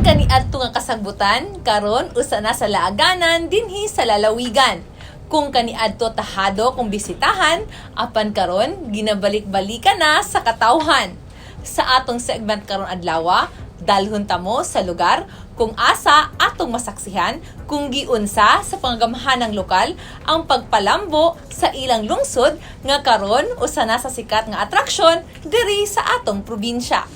Kaniadto nga kasagbutan karon usa na sa laaganan dinhi sa lalawigan. Kung kaniadto tahado kung bisitahan, apan karon ginabalik-balikan na sa katawhan. Sa atong segment karon adlaw, dalhon ta mo sa lugar kung asa atong masaksihan kung giunsa sa pangagamhanang lokal ang pagpalambo sa ilang lungsod nga karon usa na sa sikat nga atraksyon diri sa atong probinsya.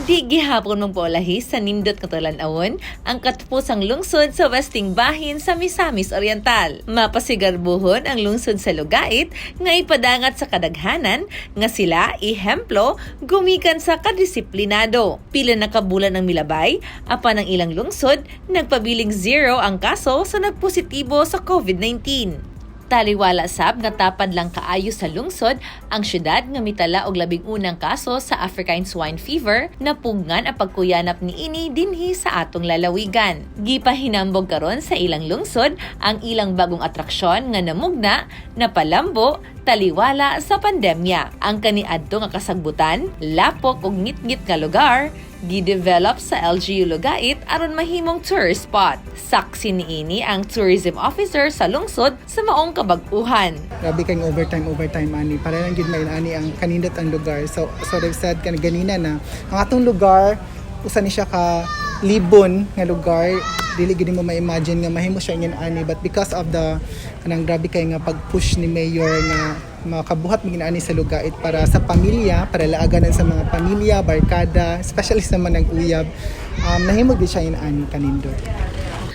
Di gihapon magpaulahi sa nindot nga talan-awon ang katapusang lungsod sa westing bahin sa Misamis Oriental. Mapasigarbuhon ang lungsod sa Lugait nga ipadangat sa kadaghanan nga sila ehemplo gumikan sa kadisiplinado. Pila na ka bulan ang milabay apan ang ilang lungsod nagpabiling zero ang kaso sa nagpositibo sa COVID-19. Taliwala sab nga tapad lang kaayo sa lungsod ang syudad nga mitala og 11 kaso sa African Swine Fever na pugnan ang pagkuyanap niini dinhi sa atong lalawigan. Gipahinambog karon sa ilang lungsod ang ilang bagong atraksyon nga namugna na palambo taliwala sa pandemya. Ang kaniadto nga kasagbutan, lapok ug ngitngit nga lugar gi-develop sa LGU Lugait aron mahimong tourist spot. Saksi niini ang tourism officer sa lungsod sa maong kabag-uhan. Grabe kang overtime overtime ani para lang gid main ani ang kanindot ang lugar. So they've said kan ganina na ang atong lugar usa ni siya ka libon nga lugar. Dili gid mo ma-imagine nga mahimo siya ingin ani, but because of the kanang grabe kay nga pag-push ni mayor nga makabuhat mig ani sa Lugait para sa pamilya, para laaganan sa mga pamilya, barkada, especially sa mga nag-uyab, nahimo gid siya in ani kanindot.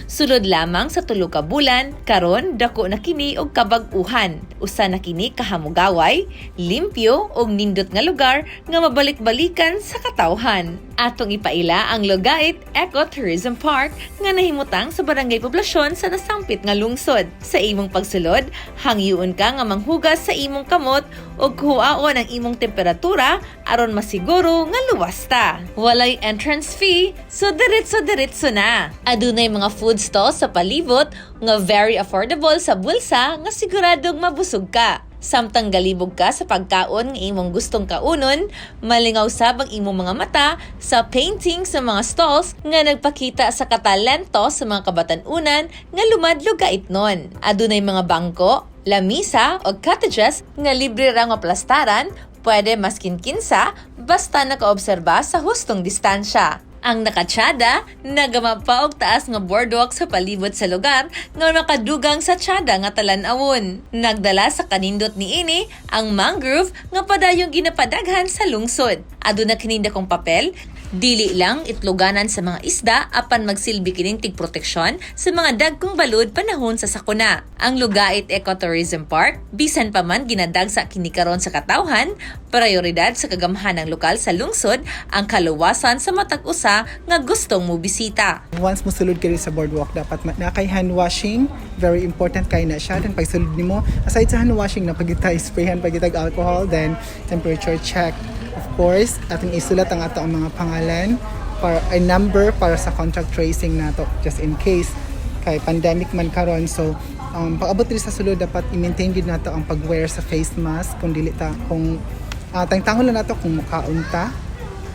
Sulod lamang sa 3 ka bulan, karon dako na kini og kabag-uhan. Usa na kini kahamugaway, limpyo ug nindot nga lugar nga mabalik-balikan sa katawhan. Atong ipaila ang Lugait Eco-Tourism Park nga nahimutang sa barangay Poblasyon sa nasampit nga lungsod. Sa imong pagsulod, hangyoon ka nga manghugas sa imong kamot ug kuhaon ang imong temperatura aron masiguro nga luwas ta. Walay entrance fee, so diretso-diretso na. Adunay mga food stalls sa palibot nga very affordable sa bulsa nga siguradong mabusog ka. Samtang galibog ka sa pagkaon nga imong gustong kaunon, malingaw sab ang imong mga mata sa painting sa mga stalls nga nagpakita sa katalento sa mga kabatan-unan nga lumad Lugaitnon. Adunay mga bangko, lamisa o cottages nga libre ra nga plastaran, pwede maskin kinsa basta nakaobserba sa hustong distansya. Ang nakatsada, nagama pa og taas nga boardwalk sa palibot sa lugar nga nakadugang sa tsada nga talan-awon. Nagdala sa kanindot niini ang mangrove nga padayong ginapadaghan sa lungsod. Aduna kining dakong papel, dili lang itloganan sa mga isda apan magsilbi kining tigproteksyon sa mga dagkong balud panahon sa sakuna. Ang Lugait Ecotourism Park, bisan pa man ginadagsa kini karon sa katawhan, prioridad sa kagamhanang lokal sa lungsod ang kaluwasan sa matag usa nga gustong mobisita. Once mo sulod ka sa boardwalk, dapat na kay hand washing, very important kay na siya. Then pagsulod nimo, aside sa hand washing, na pagita sprayhan pagitag alcohol, then temperature check. Of course, atong isulat ang ato ang mga pangalan para a number para sa contact tracing nato just in case kay pandemic man karon. So pag-abot diri sa sulod, dapat i-maintain gid nato ang pag-wear sa face mask kung dili ta kung tangtangon lang nato kung mukaon ta,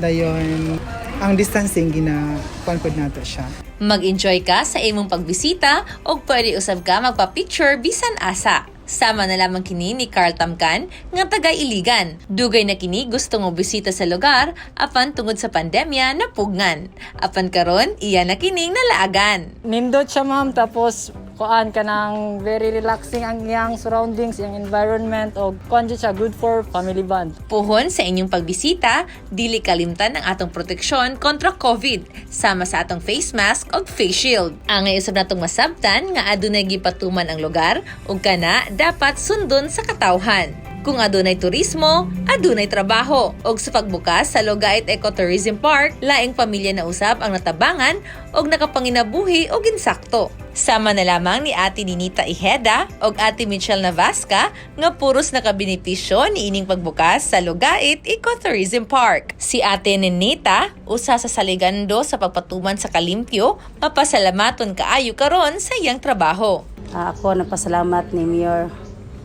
dayon ang distancing gina kuan pod nato siya. Mag-enjoy ka sa imong pagbisita o pwede usab ka magpa-picture bisan asa. Sama na lamang kini ni Carl Tamkan nga taga Iligan. Dugay na kini gusto nga bisita sa lugar apan tungod sa pandemya napugngan. Apan karon iya na kining nalaagan. Nindot siya, ma'am, tapos kuan kanang very relaxing ang iyang surroundings, iyang environment o kuan jud siya, good for family bond. Puhon sa inyong pagbisita, dili kalimtan ang atong proteksyon kontra COVID sama sa atong face mask ug face shield. Angay usab natong masabtan nga adunay gipatuman ang lugar ug kana dapat sundon sa katawhan. Kung adunay turismo, adunay trabaho. Og sa pagbukas sa Lugait Ecotourism Park, laing pamilya na usab ang natabangan og nakapanginabuhi og insakto. Sama na lamang ni Ate Ninita Iheda og Ate Michelle Navasca nga puros nakabenepisyo niining pagbukas sa Lugait Ecotourism Park. Si Ate Ninita, usa sa saligando sa pagpatuman sa kalimpyo, mapasalamaton kaayo karon sa iyang trabaho. Ako napasalamat ni Mayor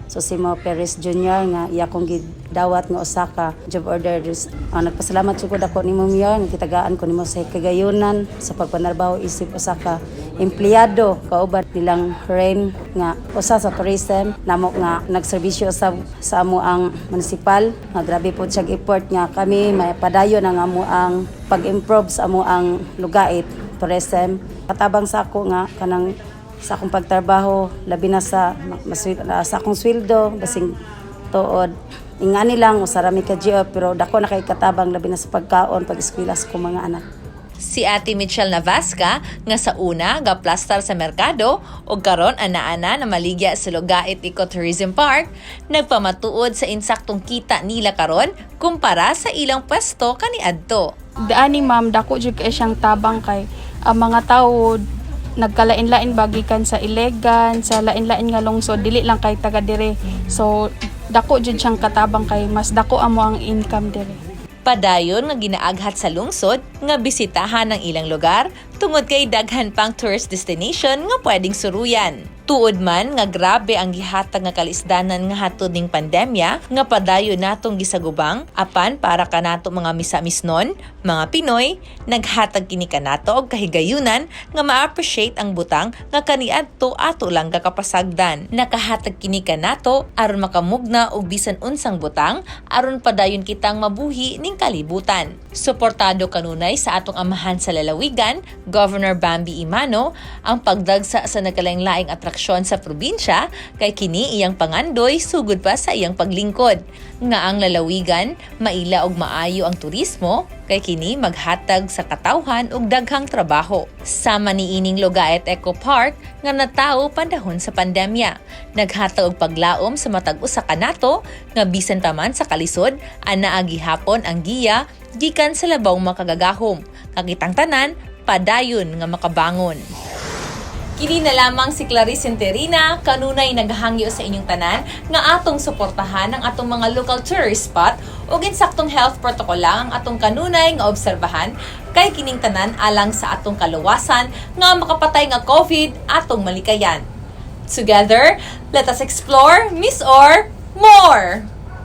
Sosimo Perez Jr. nga iya kong gidawat nga usa ka job order. Nagpasalamat jud ko dako nimo, Mayor, nga gitagaan ko nimo sa kagayunan sa pagpanarbaho isip usa ka empleyado kauban nilang Rain nga usa sa tourism namo nga nagserbisyo sa amo ang munisipal nga grabe po siya effort nga kami mapadayon ang amo ang pag-improve sa amo ang Lugait tourism. Katabang sa ako nga kanang sa akong pagtrabaho, labi na sa akong sweldo, basing tuod ingani lang usa ra mi ka GO, pero dako na kay katabang, labi na sa pagkaon, pag-eskwela sa akong mga anak. Si Ate Michelle Navasca nga sa una gaplastar sa merkado ug karon ana-ana na maligya sa Lugait Ecotourism Park, nagpamatuod sa insaktong kita nila karon kumpara sa ilang pwesto kaniadto. Daani, ma'am, dako jud kay siyang tabang kay ang mga tawo nagkalain-lain bagikan sa Iligan, sa lain-lain nga lungsod, dili lang kay taga dire. So dako jud siyang katabang kay mas dako amo ang income dire. Padayon nga ginaaghat sa lungsod nga bisitahan ang ilang lugar tungod kay daghan pang tourist destination nga pwedeng suruyan. Tuod man nga grabe ang gihatag nga kalisdanan nga hatod ning pandemya nga padayon natong gisagubang, apan para kanato mga misamisnon, mga Pinoy, naghatag kini kanato og kahigayunan nga ma-appreciate ang butang nga kaniadto ato lang kakapasagdan. Nakahatag kini kanato aron makamugna og bisan unsang butang aron padayon kitang mabuhi ning kalibutan. Suportado kanunay sa atong amahan sa lalawigan, Governor Bambi Emano, ang pagdagsa sa nagkalaing-laing atraksyon sa probinsya kay kini iyang pangandoy sugod pa sa iyang paglingkod. Nga ang lalawigan maila og maayo ang turismo kay kini maghatag sa katawhan og daghang trabaho. Sama niining Lugait Eco Park nga natawo panahon sa pandemya. Naghatag og paglaom sa matag usa kanato nga bisan pa man sa kalisod, anaa gihapon ang giya gikan sa labaw makagagahom. Kakitang tanan padayon nga makabangon. Kini na lamang si Clarice Enterina, kanunay naghangyo sa inyong tanan nga atong suportahan ang atong mga local tourist spot ug insaktong health protocol lang ang atong kanunay nga obserbahan kay kining tanan alang sa atong kaluwasan nga makapatay nga COVID atong malikayan. Together, let us explore MisOr more!